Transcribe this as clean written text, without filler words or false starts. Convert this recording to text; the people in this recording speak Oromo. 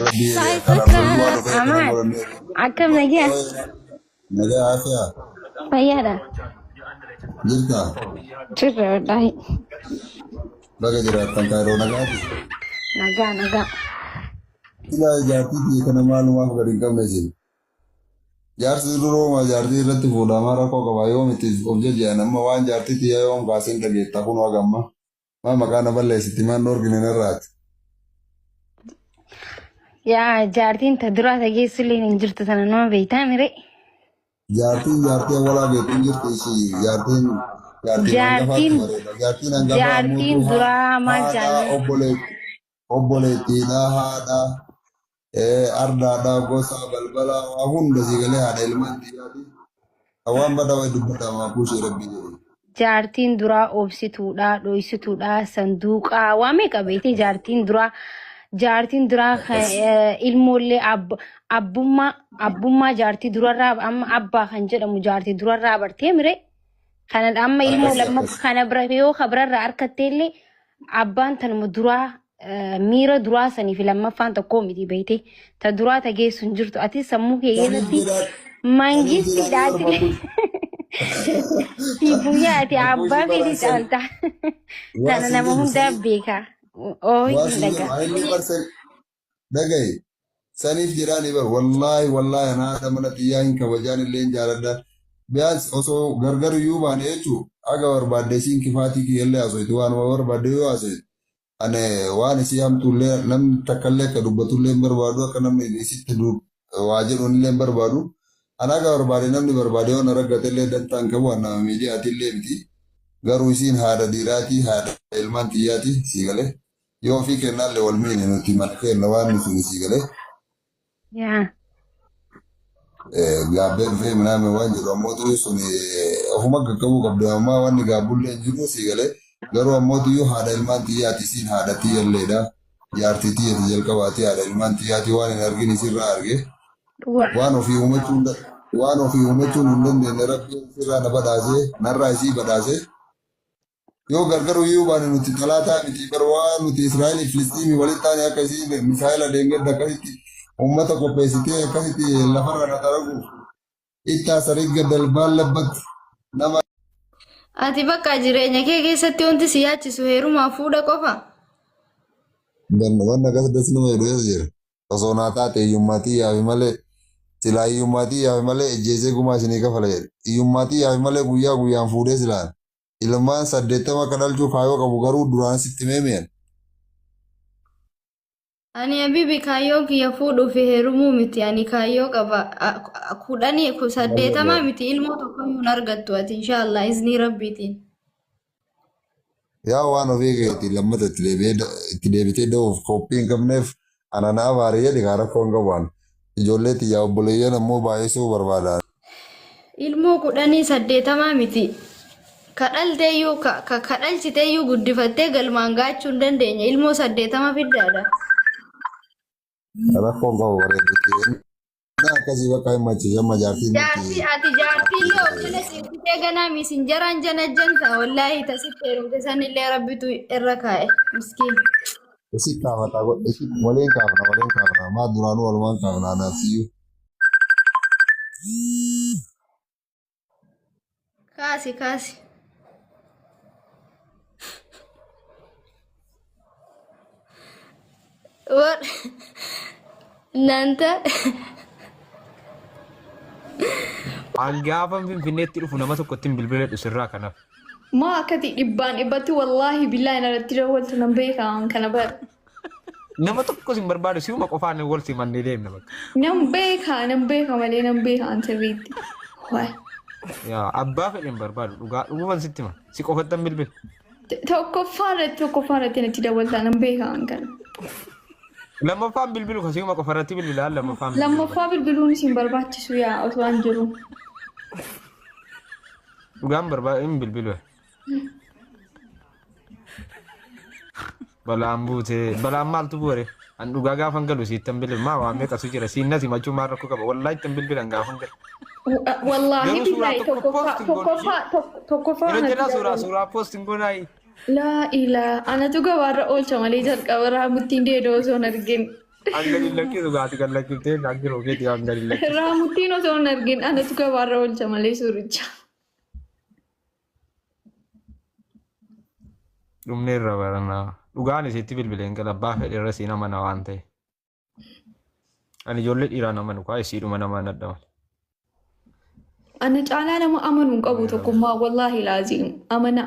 Rabbii jedhee kana lolluwaa dhufee kana Amaad, godhannee. akkam nagaa? Nagaa haafiyaa Fayyaadha. jirta Jirra wallaahi. baga jiraattan kaayiroo nagaati. Nagaa nagaa. Silaa jaartii biyya kana maalumaaf gadi hin qabne isin. Jaarsi duroomaa jaartii irratti fuudhamaa rakkoo qaba yoom itti of jaji'an amma waan jaartii tiyya yoom kaaseen dhageetta kun hagamma. Maa maqaa na balleessitti maan dhoorgine narraati. Yaa jaartiin ta duraa ta geessullee hin jirtu tana nama beektaa mire. Jaartiin jaartii awwalaa beektuun jirti ishii jaartiin jaartiin hangafaatti Jaartiin bareeda. Jaartiin hangafaa jaartiin ammoo duraa maal haadha jaanii? obboleettiidha haadha ardaadha gosa balbala waa hunda sii galee haadha ilmaan xiyyaati. Waan badaa wayi dubbatamaa kuushee rabbii jedhe. Jaartiin duraa obsituudha, dhoysituudha, sanduuqaa waa meeqa beekte jaartiin duraa jaartiin duraa ilmoollee abbummaa abbummaa jaartii durarraa amma abbaa kan jedhamu jaartii durarraa bartee mire kana amma ilmoo Akkasii lammaffaa akkasii. kana bira yoo kabirarraa arkattee illee abbaan tanuma duraa miira duraa sanii fi lammaffaan tokkoo miti beekte ta duraa ta geessu hin jirtu ati sammuu kee Saniif keessatti jedhaa saniif mangistiidha jedhaa ati barbaadu. si guyyaa ati Makuushii abbaa bara feeti san caalta waa tana siin nama jedhu hundaa saniif beeka ooyi waa hin siin jedhu dhaga anillee bar san dhagaye saniif jedhaani bar wallaahi wallaahi ana haadha mana xiyyaa hin kabajaan illee hin jaaladha. Biyaans osoo gargar iyyuu baane jechuu aga barbaadde isiin kifaatii kiyyallee haasofti waanuma barbaadde yoo haasofti Ani waan isii hamtuullee namni takkallee akka dubbatullee hin barbaadu akka namni isitti waa jedhuunillee hin barbaadu. Ani akka barbaade namni barbaade yoo na raggatellee dantaa hin qabu ani nama miidiyaatillee miti. Garuu isiin haadha dhiiraatii haadha ilmaan xiyyaati sii galee. Yoo ofii kennaallee wal miine nuti mana keenna waan suni sii galee. Yaa. Gaabbee dhufee minaame waan jedhu ammootu sun ofuma qaqqabuu qabdu ammaa wanni gaabbullee hin jiru sii galee garuu ammootu iyyuu haadha ilmaan xiyyaati isiin haadha tiyyalleedha jaartii tiyyati jalqabaati haadha ilmaan xiyyaati waan hin argin isirraa arge Dhugaa. waan ofii uumachuun waan ofii uumachuun hin dandeenye rabbiin isirraa na badhaase narraa isii badhaase Yoo gargar iyyuu baane nuti xalaataa miti bar waan nuti Israa'elii fi Filisxiimii walitti taane akka isiin misaa'ela deengedda akkasitti uummata qopheessitee akkasitti lafarra na xaraguuf ittaa sarigga dalbaan labbat nama Ati bakka jireenya kee keessatti wanti si yaachisu heerumaa fuudha qofa. Wanni akkas das nama jedhu eessa jira? Osoo naa taate hiyyummaa tiyyaafi malee silaa hiyyummaa tiyyaafi malee ejjeesee gumaa isinii kafala jedhe. Hiyyummaa tiyyaafi malee guyyaa guyyaan fuudhee silaan Ilmaan 80 akka dhalchuu kaayoo qabu garuu duraan sitti himee mi'an. Ani habibi kaayyoon kiyya fuudhuu fi heerumuu miti. Ani kaayyoo qaba. Kudhanii saddeetamaa miti ilmoo tokkoyyuu hin argattu ati inshaallah iznii rabbiitiin. Yaa waan ofii keetii lammata itti deebi'ee itti deebitee da'uuf qophii hin qabneef ana na abaari jedhi kaa rakkoo hin qabu an. Ijoollee tiyyaa obboleeyyan ammoo baay'isuu barbaada. Ilmoo kudhanii saddeetamaa miti. Ka dhalteeyyuu ka ka ka dhalchiteeyyuu guddifattee galmaan gaachuu hin dandeenye ilmoo 80 fiddaadha. Rakkoo hin qabu bareeddutti. Innaa akkasii bakka hin machiisu amma jaartiin nuti Jaartii ati jaartii illee of jala ciibsitee ganaa miisinjaraan janajjanta wallaahi tasitti heerumte sanillee rabbitu irra kaa'e miskiin. Isi kaafata isi waliin kaafna waliin kaafna maa duraanuu walumaan kaafna anaaf siyyuu. Kaasi kaasi. War Nanta An gaafan Finfinneetti dhufu nama tokkotti hin bilbiladhu sirraa kanaaf. Maa akkati dhibbaan dhibbatti wallaahi billaahi narratti dawwaltu nan beeka waan kana bara. Nama tokkos hin barbaadu si'uma qofaan wal simannee deemna bakka. Nan beeka nan beeka malee nan beeka an sirriitti. Waay. Yaa abbaa fedhe hin barbaadu dhugaa dhuguman sitti hima si qofattan bilbila. Tokkoffaa irratti tokkoffaa irratti natti dawwaltaa nan beeka an kana. Lammaffaan bilbilu ka si'uma qofa irratti bilbila lammaffaan bilbilu. Lammaffaa bilbiluun isin barbaachisu yaa osoo an jiru. Dhugaan barbaadu hin bilbilu. Balaan buute balaan maaltu bu'e an dhugaa gaafan galu siittan bilbil maa waan meeqatu jira siin na simachuu maal rakkoo qaba wallaahi ittan bilbilan gaafan galu. Wallaahi Garuu suuraa billaahi tokko tokkoffaa post hin goone tokkoffaa tokkoffaa Yeroo anatu jedhaa suuraa jalqaba. suuraa post hin goonaayi. Laa ilaa anatu gabaarra oolcha malee jalqaba raamuttiin deedoo osoo hin argin. An gadi lakkisu gaati kan lakkiftee kan jiru keetii an gadi lakkisu. Raamuttiin osoo hin argin anatu gabaarra oolcha malee suuricha. Dhumne irra baranaa. Dhugaan isitti bilbileen gala abbaa fedhe irra siin amana waan ta'e. Ani ijoollee dhiiraa nama nu kaa isiidhuma nama nadha malee. Ana caalaa nama amanu hin qabu tokkummaa wallaahi laaziim amana.